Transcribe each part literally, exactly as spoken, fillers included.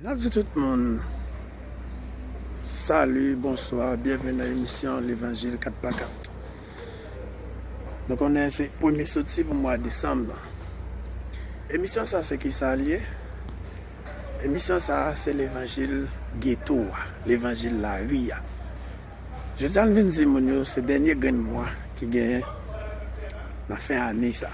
N ap di tout moun, salut, bonsoir, bienvenue nan emisyon Levanjil kat pa kat. Nou konnen se premye soti pou mwa desanm nan. Emisyon sa se ki sa l ye? Emisyon sa se levanjil geto a, levanjil lari a. Jodi a nou vin di moun yo se dènye grenn mwa ki genyen nan fen ane sa.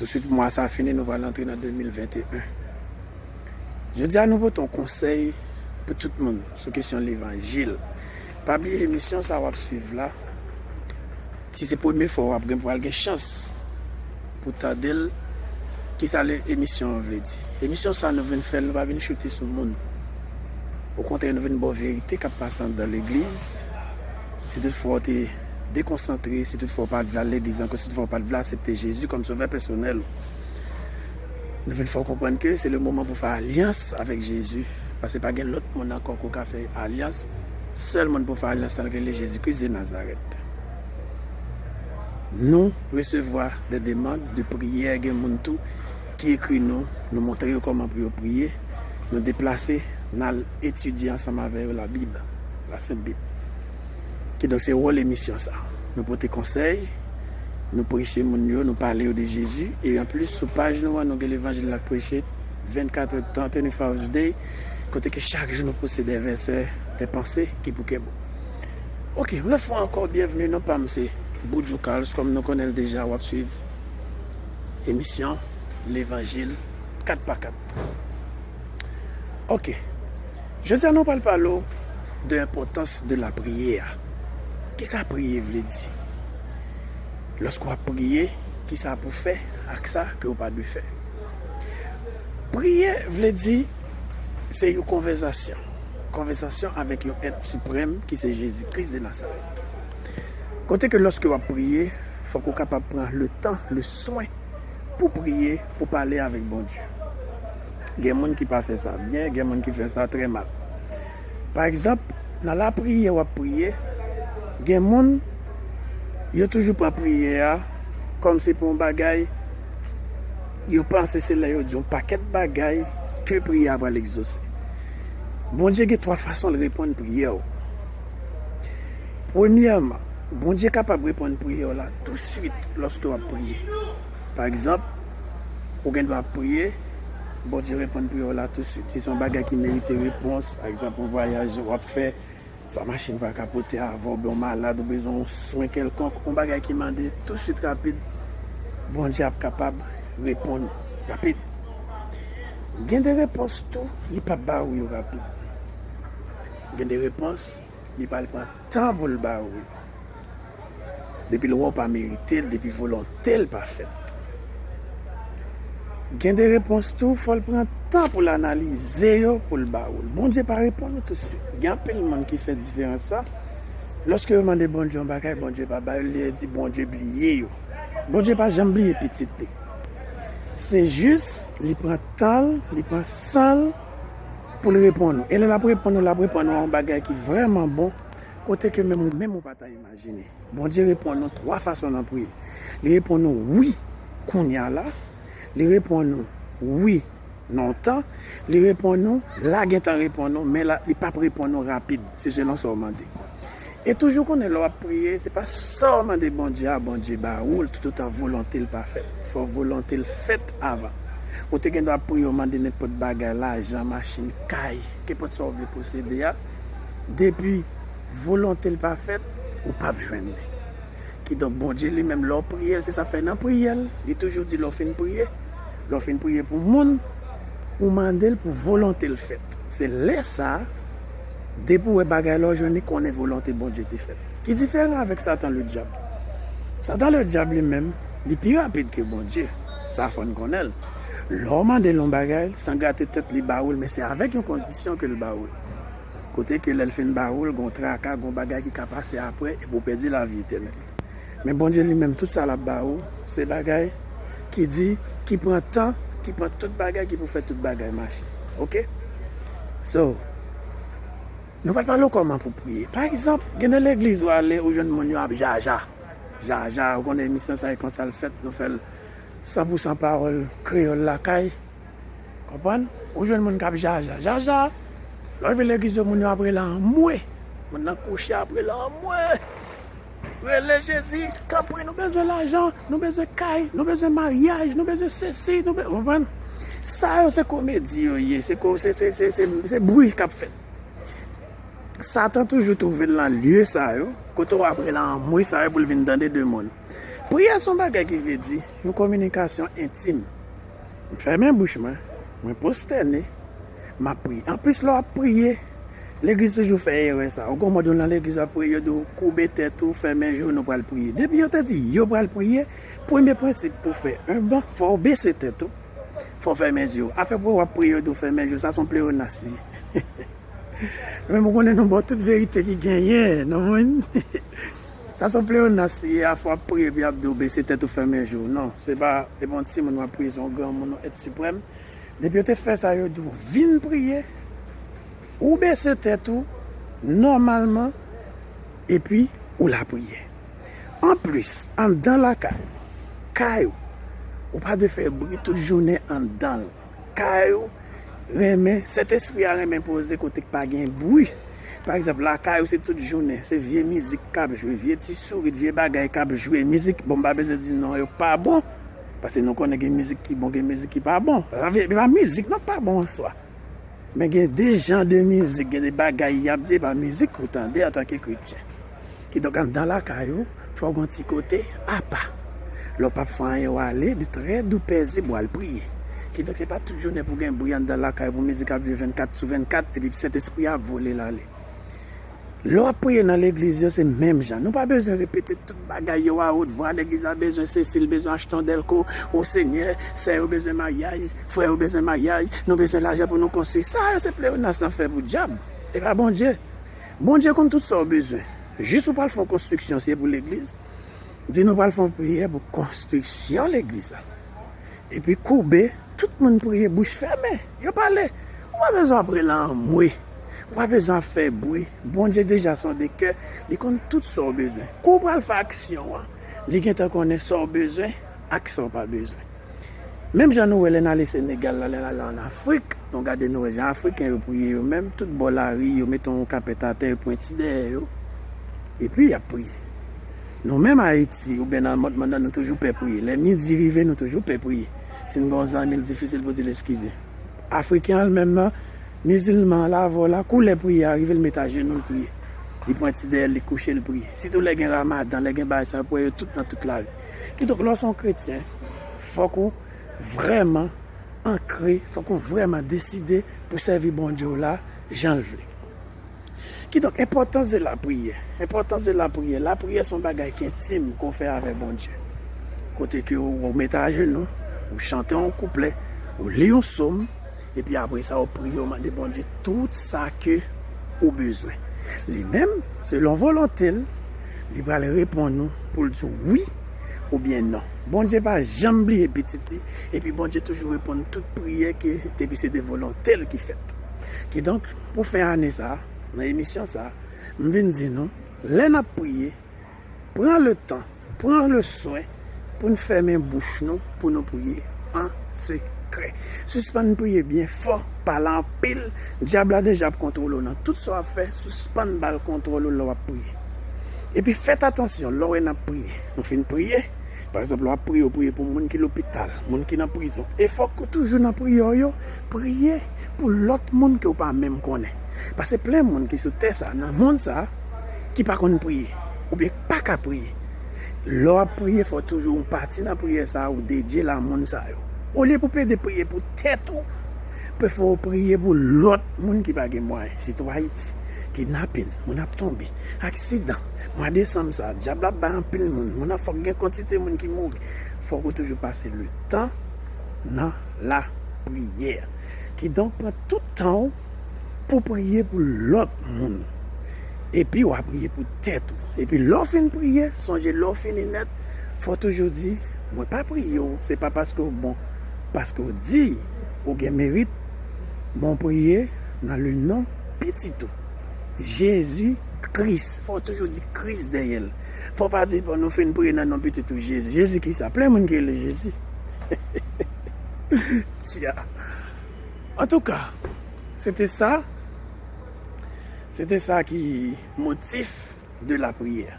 Touswit mwa sa fini, nou pral antre nan de mil venteyen. Jodi a nou pote yon konsèy pou tout moun sou kesyon levanjil. Pa bliye emisyon sa w ap swiv la, si se premye fwa w ap gen, pral gen chans pou tande l, kisa le emisyon an vle di. Emisyon sa nou vin fè l, nou pa vin choute sou moun. Okontrè, nou vin ba w verite k ap pase anndan legliz. Si toutfwa w te dekonsantre, si toutfwa w pa t vle al legliz ankò, si toutfwa w pa t vle aksepte Jezi kòm sovè pèsonèl ou, nou vin fè w konprann ke se le moman pou fè alyans avèk Jezi, paske pa gen lòt moun ankò ke w ka fè alyans. Sèl moun pou fè alyans lan rele Jezi Kris de Nazarèt. Nou resevwa de demann de priyè, gen moun tou ki ekri nou, nou montre yo kòman pou yo priye, nou deplase, n al etidye ansanm avè yo Labib, la Sent Bib. Kidonk se wòl emisyon sa. Nou pote konsèy, nou preche moun yo, nou pale yo de Jezi, e anplis sou paj nou an, nou gen levanjil la k preche vennkat è tan, twenty-four hours a day, kote ke chak jou nou poste de vèsè, de panse ki pou kenbe w. Ok, yon lòt fwa ankò, byenveni, non pa m se Boudjou Carlos, kòm nou konnen l deja, w ap swiv emisyon Levanjil kat pa kat. Ok, jodi a nou pral pale w de enpòtans de lapriyè. Kisa priye vle di? Lòske w ap priye, kisa pou fè ak sa ke w pa dwe fè? Priye vle di se yon konvèsasyon, konvèsasyon avèk yon èt siprèm ki se Jezi Kris de Nazarèt. Kote ke lòske w ap priye, fòk ou kapab pran le tan, le swen pou priye, pou pale avèk Bondye. Gen moun ki pa fè sa byen, gen moun ki fè sa trè mal. Pa egzanp, nan lapriyè w ap priye, gen moun, yo toujou pran priyè a kòm se pou yon bagay, yo panse se lè yo di yon pakèt bagay ke priyè a pral egzose. Bondye gen twa fason l reponn priyè w. Premyèman, Bondye kapab reponn priyè w la touswit lòske w ap priye. Pa egzanp, ou gen dwa ap priye, Bondye reponn priyè w la touswit. Si se yon bagay ki merite repons, pa egzanp, yon vwayaj w ap fè, sa machin pa ka pote avè w, oubyen w malad, ou bezwen yon swen kèlkonk, yon bagay ki mande touswit rapid, Bondye ap kapab reponn ou rapid. Gen de repons tou, li p ap ba ou yo rapid. Gen de repons, li pral pran tan pou l ba ou yo. Depi l wè w pa merite l, depi volonte l pa fèt. Gen de repons tou, fò l pran tan pou l analize yo, pou l ba ou l. Bondye pa reponn ou touswit. Gen anpil moun ki fè diferans sa. Lòske yo mande Bondye yon bagay, Bondye pa ba yo l, li di Bondye bliye yo. Bondye pa janm bliye pitit li. Se jis, li pran tan l, li pran san l pou l reponn ou. E lè l ap reponn ou, l ap reponn ou a yon bagay ki vrèman bon, kote ke menm ou, menm ou pa ta imajine. Bondye reponn nou twa fason nan priye. Li reponn nou wi kounye a la. Li reponn nou wi nan yon tan. Li reponn nou la, gentan reponn nou, men la, li p ap reponn nou rapid. Se selon sa w mande. E toujou konnen lè w ap priye, se pa sa w mande Bondye a, Bondye ba ou l, toutotan volonte l pa fèt. Fò volonte l fèt avan. Ou te gen dwa ap priye, w mande nenpòt bagay, lajan, machin, kay, kenpòt sa w vle posede a. Depi volonte l pa fèt, ou p ap jwenn li. Kidonk, Bondye li menm, lè w priye l, se sa fè nan priyè l, li toujou di lè w fin priye, lè w fin priye pou moun, ou mande l pou volonte l fèt. Se lè sa a, depi w wè bagay la, w jwenn li, konnen volonte Bondye te fèt. Ki diferan avèk Satan ledyab? Satan ledyab li menm, li pi rapid ke Bondye. Sa fò n konnen l. Lè w mande l yon bagay, san grate tèt, li ba ou l, men se avèk yon kondisyon ke l ba ou l. Kote ke lè l fin ba ou l, gon traka, gon bagay ki ka pase apre, epi w pèdi lavi etènèl. Men Bondye li menm, tout sa l ap ba ou, se bagay ki di, ki pran tan, ki pran tout bagay, ki pou fè tout bagay mache. Oke? So, nou pral pale w kòman pou priye. Pa egzanp, gen de legliz ou ale, ou jwenn moun yo ap jaja. Jaja, ou konnen emisyon sa e konsa l fèt, nou fè l san pou san pawòl kreyòl lakay. Konprann? Ou jwenn moun k ap jaja, jaja. Lè w rive legliz yo, moun yo ap rele anmwe. Moun nan kouche ap rele anmwe. Rele Jezi, tanpri, nou bezwen lajan, nou bezwen kay, nou bezwen maryaj, nou bezwen sesi, nou bezwen, konprann? Sa yo se komedi yo ye, se ko-, se, se, se, se, se bri k ap fèt. Satan toujou twouve l nan lye sa yo, kote w ap rele anmwe sa yo pou l vin tande de moun. Priyè se yon bagay ki vle di yon kominikasyon entim. M fèmen bouch mwen, mwen pwostène, m ap priye. Anplis, lè w ap priye, legliz toujou fè erè sa. Ou gon mòd ou nan legliz w ap priye, yo di w koube tèt ou, fèmen je w, nou pral priye. Depi yo te di yo pral priye, premye prensip pou fè yon bon, fò w bese tèt ou, fò w fèmen je w. Afè pou w ap priye, yo di w fèmen je w, sa se yon pleyonas li ye. Men mwen konnen nou ba w tout verite ki genyen, non, mwen. Sa se yon pleyonas li ye, afè w ap priye, epi y ap di w bese tèt ou, fèmen je w. Non, se pa, se pa yon timoun w ap priye, se yon granmoun, yon èt siprèm. Depi yo te fè sa, yo di w vin priye, ou bese tèt ou, nòmalman, epi ou lapriyè. Anplis, anndan lakay ou, kay ou, ou pa dwe fè bri tout jounen anndan l. Kay ou renmen, Sentespri a renmen poze kote k pa gen bri. Pa egzanp, lakay ou se tout jounen, se vye mizik k ap jwe, vye ti sourit, vye bagay k ap jwe, mizik, bon, m pa bezwen di non, yo pa bon. Paske nou konnen gen mizik ki bon, gen mizik ki pa bon. Sa vle, se pa mizik non k pa bon an swa. Men gen de jan de mizik, gen de bagay y ap di, se pa mizik pou w tande antanke kretyen. Kidonk, anndan lakay ou, fò w gen yon ti kote apa. Lè w p ap fè anyen, w ale, li trè dou, pezib, w al priye. Kidonk, se pa tout jounen pou gen bri anndan lakay, pou mizik ap jwe vennkat sou vennkat, epi Sentespri a ap vole l ale. Lè w ap priye nan legliz yo, se menm jan. Nou pa bezwen repete tout bagay yo a wot vwa. Legliz la bezwen sesi, l bezwen achte yon dèlko. O Senyè, sè yo bezwen maryaj, frè yo bezwen maryaj, nou bezwen lajan pou nou konstwi. Sa yo se pleyonas nan fè pou dyab. E pa Bondye. Bondye konn tout sa w bezwen. Jis ou pral fè yon konstriksyon, si se pou legliz, di nou pral fè yon priyè pou konstriksyon legliz la. Epi koube, tout moun priye, bouch fèmen. Yo pale. Ou pa bezwen ap rele anmwe. Ou pa bezwen ap fè bri. Bondye deja sonde kè, li konn tout sa w bezwen. Kou w pral fè aksyon an, li gentan konnen sa w bezwen ak sa w pa bezwen. Menm jan nou wè lè n ale Senegal la, lè n ale ann Afrik, nou gade nou wè jan Afriken yo priye yo menm, tout bò lari, yo mete yon kapèt atè, yo pwenti dèyè yo, epi y ap priye. Nou menm Ayiti, oubyen nan mond mwen an, nou toujou pè priye. Lè midi rive, nou toujou pè priye. Si n gen yon zanmi, l difisil pou di l eskize. Afriken an, l menm nan, mizilman an, l avè w la, kou lè priyè a rive, l met ajenou, l priye. Li pwenti dèyè l, li kouche, l priye. Sitou lè gen Ramadan, lè gen bagay sa yo, pou wè yo tout nan tout lari. Kidonk, lè w se yon kretyen, fòk ou vrèman ankre, fòk ou vrèman deside pou sèvi Bondye w la jan l vle. Kidonk, enpòtans de lapriyè. Enpòtans de lapriyè. Lapriyè se yon bagay ki entim ke w fè avè Bondye. Kote ke w, w mete ajenou, ou chante yon kouplè, ou li yon sòm, epi apre sa, ou priye, ou mande Bondye tout sa ke ou bezwen. Li menm, selon volonte l, li pral reponn ou pou l di w wi oubyen non. Bondye pa janm bliye pitit li, epi Bondye toujou reponn tout priyè ke depi se de volonte l ki fèt. Kidonk, pou fen ane sa, nan emisyon sa, m vin di nou, lè n ap priye, pran le tan, pran le swen pou n fèmen bouch nou, pou nou priye an sekrè. Sispann priye byen fò, pale anpil, dyab la deja ap kontwole w nan tout sa w ap fè, sispann ba l kontwòl ou lè w ap priye. Epi fèt atansyon, lè w wè n ap priye, nou fin priye, pa egzanp, lè w ap priye, w priye pou moun ki lopital, moun ki nan prizon. E fòk ou toujou nan priyè w yo, priye pou lòt moun ke w pa menm konnen. Paske plen moun ki sou tè sa, nan mond sa, ki pa konn priye, oubyen pa ka priye. Lè w ap priye, fò toujou yon pati nan priyè sa a ou dedye l a moun sa yo. Olye pou plede priye pou tèt ou, prefere w priye pou lòt moun ki pa gen mwayen, sitou Ayiti. Kidnapin, moun ap tonbe, aksidan. Mwa desanm sa, dyab la ap bay anpil moun, moun ap fòk gen kantite moun ki mouri. Fòk ou toujou pase letan nan lapriyè. Kidonk, pran tout tan w pou priye pou lòt moun. Epi w a priye pou tèt ou. Epi lè w fin priye, sonje lè w fini nèt, fò w toujou di, mwen pa priye w, se pa paske w bon, paske w diy, ou gen merit, men w priye nan le non pitit ou. Jezi Kris. Fò w toujou di Kris dèyè l. Fò w pa di, bon, nou fin priye nan non pitit ou Jezi. Jezi kisa? Plen moun ki rele Jezi. Tya. Antouka, se te sa. Se te sa ki motif de la priyè.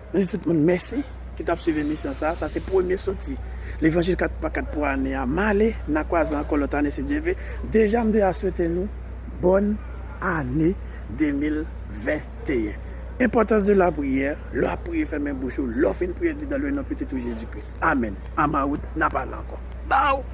Nou di tout moun mèsi ki t ap swiv emisyon sa. Sa se premye soti Levanjil kat pa kat pou ane a. M ale, n a kwaze ankò lòt ane si Dye ve. Deja m deja swete nou bòn ane de mil venteyen. Enpòtans de la priyè, lè w ap priye fèmen bouch ou, lè w fin priye di dan le non pitit ou Jezi Kris. Amèn. Amawout, n a pale ankò. Baw!